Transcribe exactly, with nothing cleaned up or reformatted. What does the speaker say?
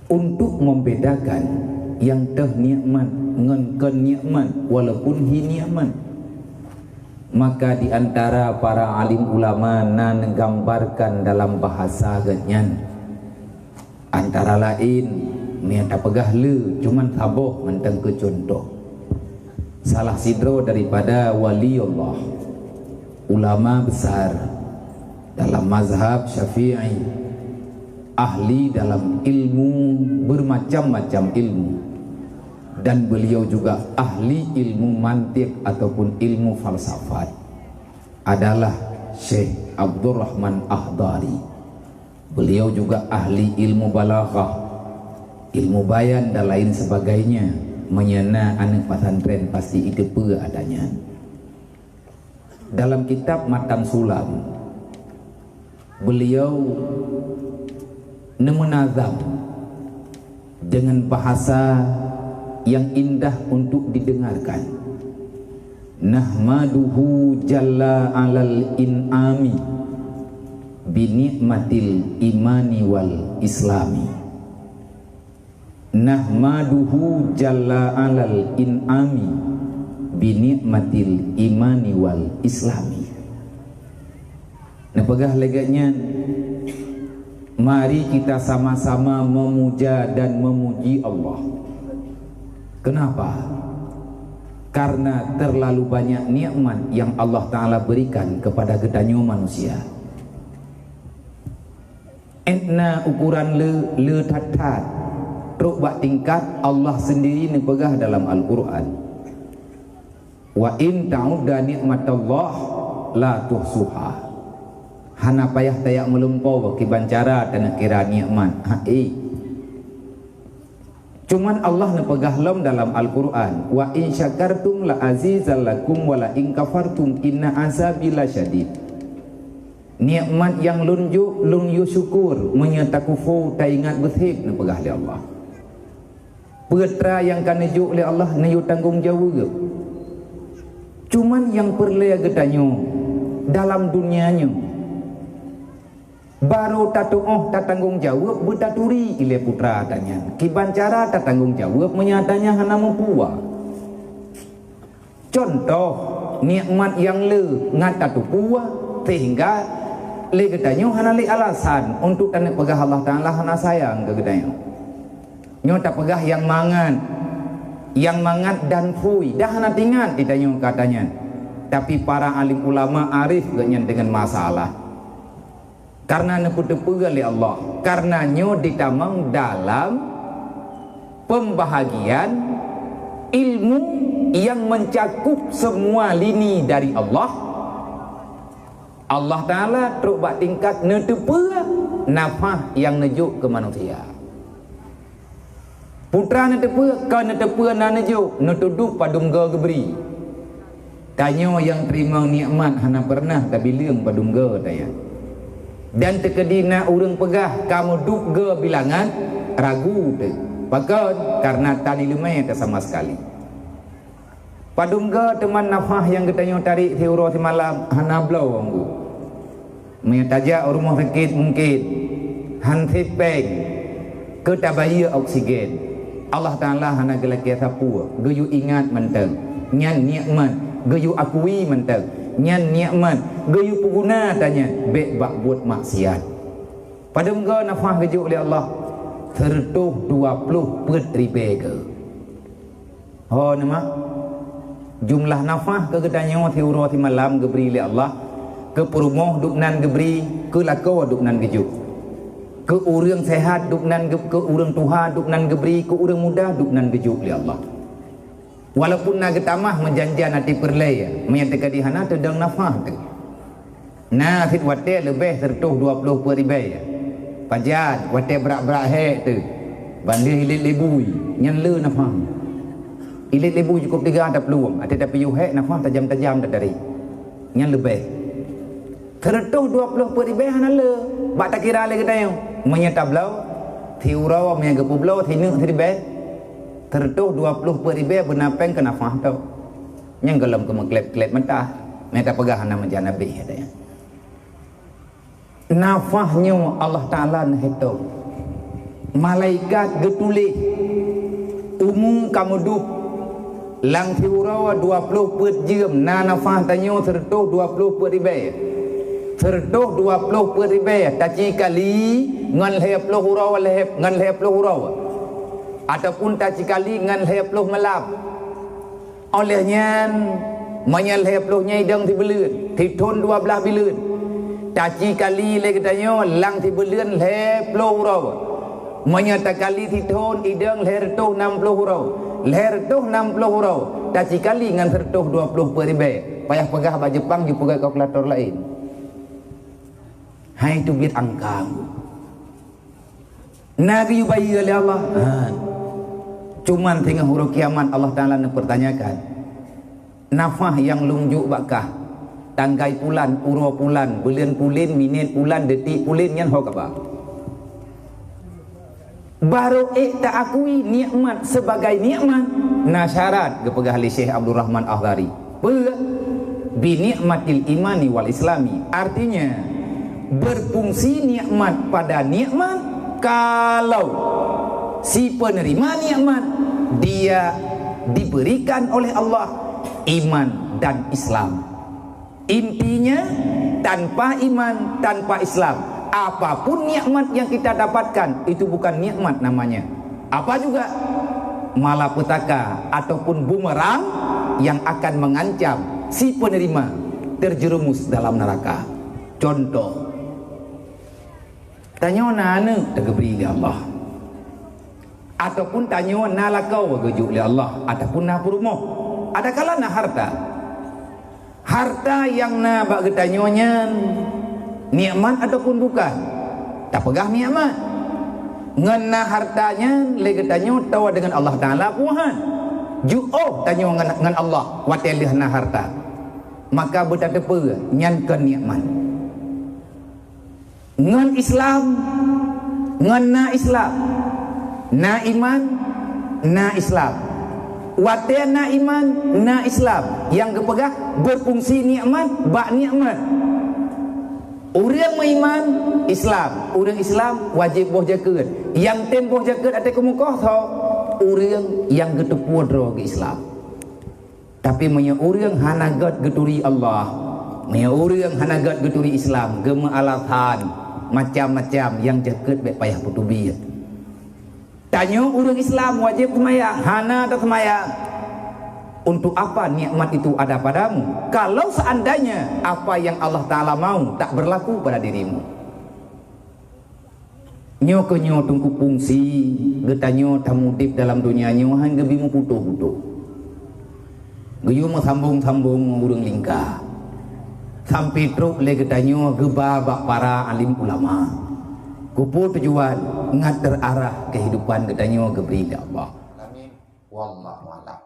Untuk membedakan nyang teuh nikmat ngon kon nikmat walaupun hi nikmat, maka di antara para alim ulama na neugambarkan dalam bahasa geuhnyan. Antara laén, meunyoe tapeugah le, cuman saboh mantong keu cuntoh. Salah sidroe daripada wali Allah, ulama besar dalam mazhab Syafi'i, ahli dalam ilmu, bermacam-macam ilmu, dan beliau juga ahli ilmu mantik ataupun ilmu falsafat, adalah Syekh Abdurrahman Ahdari. Beliau juga ahli ilmu balaghah, ilmu bayan dan lain sebagainya. Meunyoe na aneuk pesantren pasti jiteupeue ata nyan. Dalam kitab Matan Sulam, beliau neumeunazam dengan bahasa yang indah untuk didengarkan. Nahmaduhu jalla alal in'ami bi ni'matil imani wal islami. Nahmaduhu jalla alal in'ami bi ni'matil imani wal islami. Neupeugah lagée nyan, mari kita sama-sama memuja dan memuji Allah. Kenapa? Karena terlalu banyak nikmat yang Allah Ta'ala berikan kepada geutanyoe manusia. Étna ukuran le, le that-that. Trok bak tingkat Allah sendiri neupeugah dalam Al-Quran, "Wa in ta'udda ni'matallah la tuhsuha." Hana payah tajak meulumpoe kiban cara taneukira nikmat. Ha, eh. Cuman Allah neupeugah lom dalam Al-Quran, "Wa in syakartum la azidannakum wa la in kafartum inna azabi lasyadid." Nikmat nyang Lôn jok, Lôn yue syukur, meunyoe takufu, taingat beuseb, neupeugah lé Allah. Peue teuma nyang ka neujok lé Allah, neuyue tanggong jaweueb. Cuman nyang peureulée geutanyoe dalam dunia nyoe, barô tatuoh tatanggong jaweueb beutaturi ilée putra ata nyan. Kiban cara tatanggong jaweueb meunyoe ata nyan hana meupuwa. Cuntoh, nikmat nyang le ngat tateupeue, sehingga lé geutanyoe hana lé alasan untuk taneuk peugah Allah Ta'ala hana sayang keu geutanyoe. Nyoe tapeugah nyang mangat, nyang mangat dan phui, dah hana teuingat geutanyoe keu ata nyan. Tapi para alim ulama arif geuhnyan deungon masalah. Karena neupeuteupeue lé Allah, karena nyoe ditamong dalam pembahagian ilmu yang mencakup semua lini dari Allah. Allah Ta'ala trok bak tingkat neuteupeue nafah nyang neujok keu manusia. Putra neuteupeue, ka neuteupeue na neujok, neutudôk padum goe geubri. Tanyoe nyang teurimong nikmat hana peureunah tabileueng padum goe taya. Dan teukeudi na ureuëng peugah ka meudub goe bilangan, ragu teuh. Pakon? Karena tan ileumé teuh sama sekali. Padum goe teuma nafah nyang geutanyoe tarek siuroe simalam hana bloe anggô. Meunyoe tajak u rumoh sakét mungken han sép péng keu tabayeue oksigen. Allah Ta'ala hana geulakée sapeue, geuyue ingat mantong. Nyan nikmat, geuyue akui mantong. Nyan nikmat, geuyue peuguna ata nyan bék bak buet maksiat. Padum goe nafah geujok lé Allah? Seureutôh dua ploh peuet ribée goe. Ho, neumak? Jumlah nafah keu geutanyoe siuroe simalam geubri lé Allah, keu peurumoh dubnan geubri, keu lakoe dubnan geujok. Keu ureuëng seuhat dubnan geu-, keu ureuëng tuha dubnan geubri, keu ureuëng muda dubnan geujok lé Allah. Walaupun na geutamah meujan-jan até peureulée, meunyoe teukeudi hana teudong nafah teuh. Na cit watée leubeh seureutôh dua ploh peuet ribée. Pajan watée brak-brak hék teuh, bandeh ilét libui, nyan le nafah. Ilét libui cukôp teuga taplueng, até tapiôh hék nafah tajam-tajam tatarek. Nyan leubeh. Seureutôh dua ploh peuet ribée hana le, bak takira lé geutanyoe. Meunyoe tabloe, siuroe meunyoe geupeubloe sineuk siribée, seureutôh dua ploh peuet ribée beuna péng keu nafah tôh. Nyang gohlom keu meukleb-kleb mantah, meuta peugah hana meujan habéh, katanya. Nafah nyoe Allah Ta'ala neuhitong. Malaikat geutuléh umu kamoe dub lam siuroe dua ploh peuet jeuem, na nafah tanyoe seureutôh dua ploh peuet ribée. Seureutôh dua ploh peuet ribée tacikali ngon lhée ploh uroe, lhée, ngon lhée ploh uroe, ataupun tacikali ngon lhée ploh malam. Óh lheueh nyan, meunyoe lhée ploh nyan idong sibuleuen, sithon dua blaih buleuen, tacikali lé geutanyoe lam sibuleuen lhée ploh uroe. Meunyoe takali sithon idong lhée reutôh nam ploh uroe, lhée reutôh nam ploh uroe tacikali ngon seureutôh dua ploh peuet ribée. Payah peugah bak Jeupang jipeugét kalkulator laén. Hai teubiet angka. Na geuyue bayeue lé Allah. Ha. Cuman teungoh uroe kiamat Allah Taala neupeurtanyakan, nafah nyang lôn jok bak kah, tanggai pulan, uroe pulan, buleuen pulan, minét pulan, detik pulan nyan ho kaba. Barô ék taakui nikmat sebagai nikmat, na syarat geupeugah lé Syekh Abdul Rahman Akhdari. Peue? Bi ni'matil imani wal islami. Artinya, berfungsi nikmat pada nikmat kalau si penerima nikmat dia diberikan oleh Allah iman dan Islam. Intinya, tanpa iman, tanpa Islam, apapun nikmat yang kita dapatkan, itu bukan nikmat namanya. Apa juga? Malapetaka ataupun bumerang yang akan mengancam si penerima terjerumus dalam neraka. Contoh, tanyoe na aneuëk teugeubri lé Allah, ataupun tanyoe na lakoe geujok lé Allah, ataupun na peurumoh, adakala na harta. Harta nyang na bak geutanyoe nyan nikmat ataupun bukan? Tapeugah nikmat. Ngon na harta nyan lé geutanyoe toe deungon Allah Taala puhan. Jiôh tanyoe ngon, ngon Allah watée lheueh na harta. Maka beutateupeue nyan kon nikmat. Ngon Islam, ngon na Islam, na iman, na Islam. Watée na iman, na Islam, nyang geupeugah beufungsi nikmat bak nikmat. Ureuëng meuiman, Islam. Ureuëng Islam wajéb boh jakeuet. Nyang tem boh jakeuet ateueh keumukoh tho ureuëng nyang geuteupeue droe geu Islam. Tapi meunyoe ureuëng hana gét geuturi Allah, meunyoe ureuëng hana gét geuturi Islam, geumeualasan macam-macam nyang jakeuet bék payah peuteubiet. Tanyoe ureuëng Islam wajéb seumayang, hana taseumayang. Untuk apa nikmat itu ada padamu, kalau seandainya apa yang Allah Taala mau tak berlaku pada dirimu? Nyoe keuh nyoe teungku fungsi geutanyoe tamudeb dalam donya nyoe han geubi meuputôh-putôh. Geuyue meusambong-sambong ngon ureuëng lingka. Sampai trok lé geutanyoe geuba bak para alim ulama. Keupeue tujuan? Ngat terarah kehidupan geutanyoe geubri lé Allah. Amin. Wallahu a'lam.